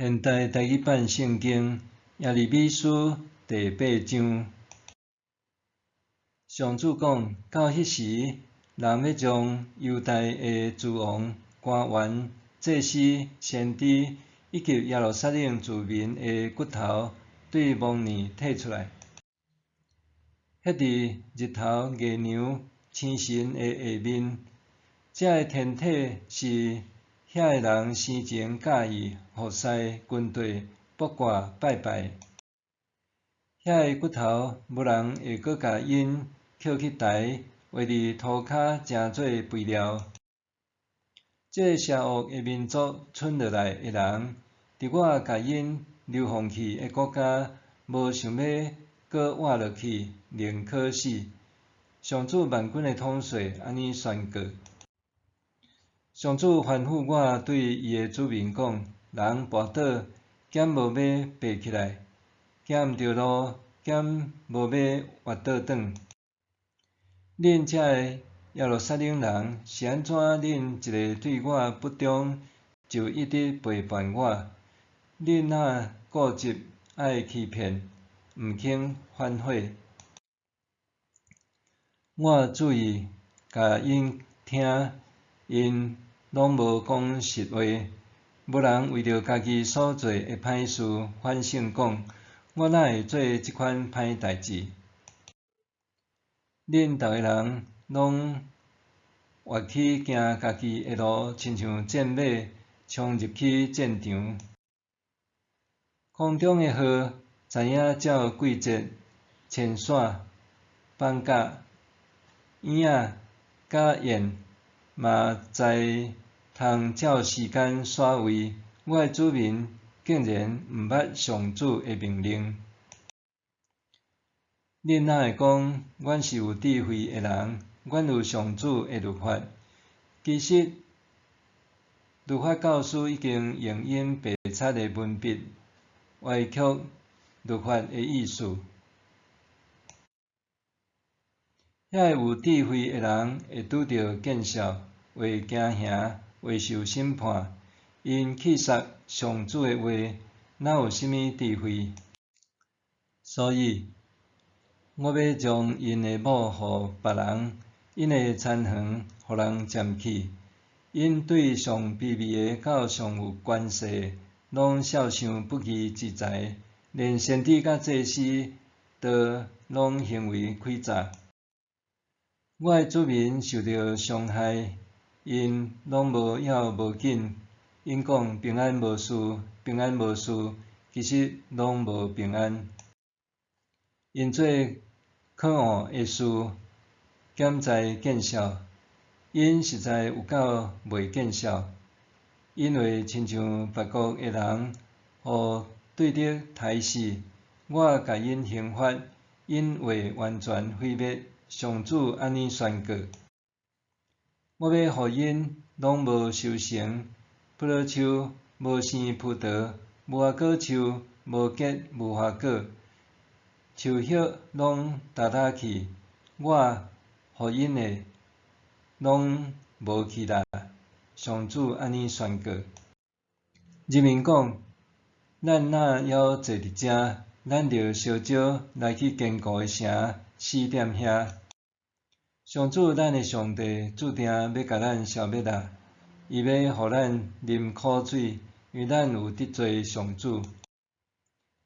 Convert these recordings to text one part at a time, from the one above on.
現代台語版聖經耶利米書第八章，上主講：到彼時，人欲將猶大的諸王、官員、祭司、先知以及耶路撒冷住民的骨頭對墓裡提出來，歇佇日頭、月娘、星辰的下面。這个天體是遐个人生前佮意服侍軍隊卜卦拜拜。遐个骨頭無人會閣共𪜶抾去抬，畫佇塗跤成做肥料。這个邪惡的民族賰落來的人，佇我共𪜶流放去的國家，無想欲閣活落去，寧可死。上主萬軍的統帥按呢宣告。上主吩咐我對伊的子民講：人跋倒，敢無欲爬起來；行毋著路，敢無欲倚倒轉。恁這个耶路撒冷人，是按怎恁一个對我不忠，就一直背叛我？恁若固執愛欺騙，毋肯反悔。我注意共𪜶聽，𪜶攏無講實話。無人為著家己所做的歹事反省講：我哪會做這款歹代誌？恁逐个人攏躍去行家己的路，親像戰馬衝入去戰場。空中的鶴知影照季節遷徙，放鴿、鶯仔佮雁嘛知通照時間徙位。我的子民竟然毋捌上主的命令。恁哪會講，阮是有智慧的人，阮有上主的律法？其實，律法教師已經用𪜶白賊的文筆歪曲律法的意思。遐个有智慧的人會拄著見笑，會驚嚇，會受審判。𪜶棄殺上主的話，哪有啥物智慧？所以，我欲將𪜶的某予別人，𪜶的田園予人佔去。𪜶對上卑微的到上有權勢的，攏數想不義之財，連先知佮祭司都攏行為詭詐。我的子民受著傷害，𪜶攏無要無緊。𪜶講平安無事，平安無事，其實攏無平安。𪜶做可惡的事，敢知見笑？𪜶實在有夠袂見笑，𪜶會親像別國的人，予對敵刣死。我共𪜶刑罰，𪜶會完全毀滅。上主按呢宣告：我欲予𪜶攏無收成，葡萄樹無生葡萄，無花果樹無結無花果，樹葉攏焦焦去。我予𪜶的攏無去啦。上主按呢宣告。人民講：咱若猶坐佇遮，咱著相招來去堅固的城死踮遐。上主咱的上帝注定欲共咱消滅啦！伊欲予咱啉苦水，因為咱有得罪上主。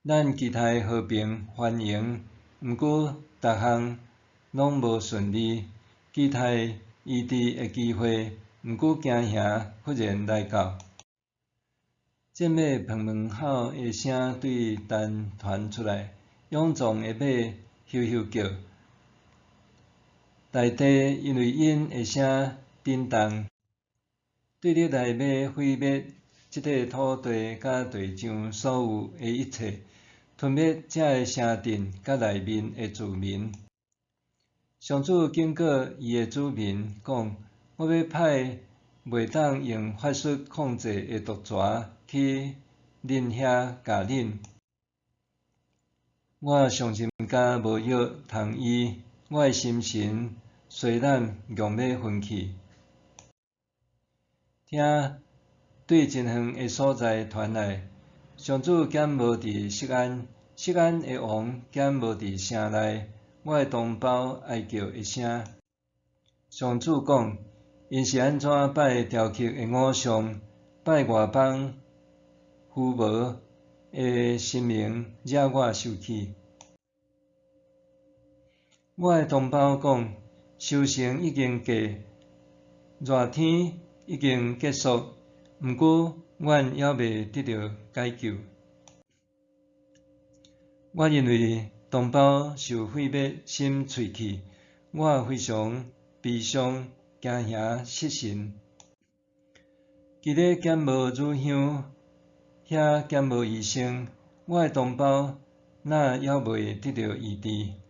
咱期待和平繁榮，毋過逐項攏無順利；期待醫治的機會，毋過驚嚇忽然來到。戰馬砰砰吼的聲對丹傳出來，勇壯的馬咻咻叫，大地因為𪜶的聲震動。對敵來欲毀滅這塊土地佮地上所有的一切，吞滅這个城鎮佮內面的住民。上主警告伊的子民講：我欲派袂當用法術控制的毒蛇去恁遐咬恁。我傷心甲無藥通醫，我的心神衰懶，強欲昏去。聽，對真遠的所在傳來，上主敢無佇錫安，錫安的王敢無佇城內，我的同胞哀叫的聲。上主講，𪜶是按怎拜雕刻的偶像，拜外邦虛無的神明，惹我受氣。我的同胞講，收成已經過，熱天已經結束，毋過阮猶未得著解救。我因為同胞受毀滅，心碎去，我非常悲傷，驚嚇失神。基列敢無乳香，遐敢無醫生，我的同胞哪猶未得著醫治？